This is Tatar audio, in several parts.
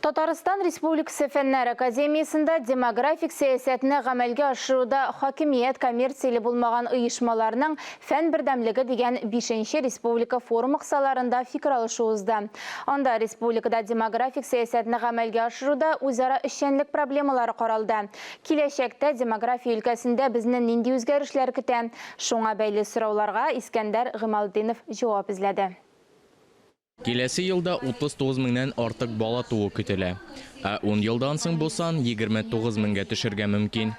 Татарстан Республикасы Фәннәр академиясендә демографик сәясәтне гамәлгә ашыруда хакимият коммерцияле булмаган оешмаларның фән бердәмлеге дигән бишенче республика форумы кысаларында фикер алышу узды. Анда республикада демографик сәясәтне гамәлгә ашыруда үзара эшчәнлек проблемалары каралды. Киләчәктә демография өлкәсендә безне нинди үзгәрешләр көтә? Шуңа бәйле сорауларга Искәндәр Гыймалтдинов җавап эзләде. Киләсе елда 39 меңнән артык бала туу көтелә. Ә ун елдан соң бу сан 29 меңгә төшергә мөмкин.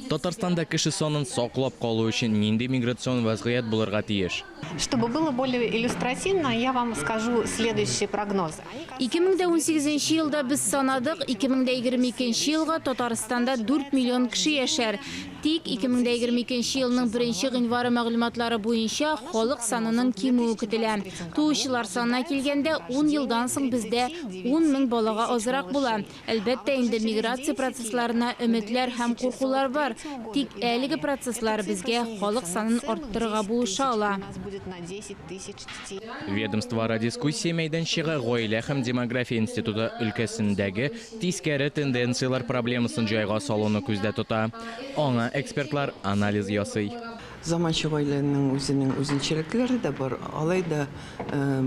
Татарстанда кеше санын саклап калу өчен нинди миграцион вәзгыять булырга тиеш? Чтобы было более иллюстративно, я вам скажу следующие прогнозы. 2018 нче елда без санадык, 2022 нче елга Татарстанда 4 миллион кеше яшәр. Тик 2022 нче елның беренче гыйнвары мәгълүматлары буенча, халык санының кимүе көтелә. Туучылар санына килгәндә, ун елдан соң бездә ун мең балага азрак була. Әлбәттә инде, миграция процессларына өметләр һәм куркулар бар, тик әлеге процесслар безгә халык санын арттырырга булыша ала. Ведомствоара дискуссия мәйданчыгы Гаилә һәм демография институты өлкәсендәге тискәре тенденцияләр проблемасын җайга салуны күздә тота. Аңа экспертлар анализ ясый. Заманча гаиләнең үзенең үзенчәлекләре дә бар, алай да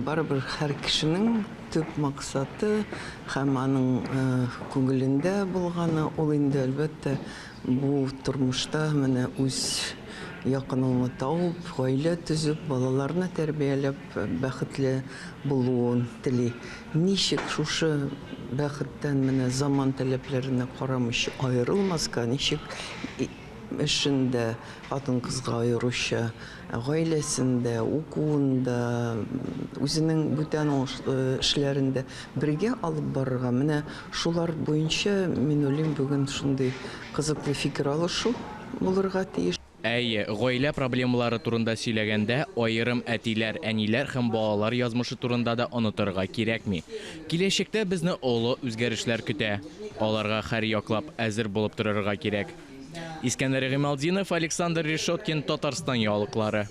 барыбер һәр кешенең төп максаты һәм аның күңелендә булганы, ул инде, әлбәттә, бу тормышта менә үз якыныңны табып, гаилә төзеп, балаларны тәрбияләп бәхетле булуын тели. Ничек шушы бәхеттән менә заман таләпләренә карамыйча аерылмаска, ничек эшендә хатын-кызга аеруча, гаиләсендә, укуында, үзенең бүтән эшләрендә бергә алып барырга, менә шулар буенча, мин уйлыйм, бүген шундый кызыклы фикер алышу булырга тиеш. Әйе, гаилә проблемалары турында сөйләгәндә, аерым әтиләр, әниләр һәм балалар язмышы турында да онытырга кирәкми. Киләчәктә безне олы үзгәрешләр көтә. Аларга һәрьяклап әзер булып торырга кирәк. Искәндәр Гыймалтдинов, Александр Решеткин, Татарстан яңалыклары.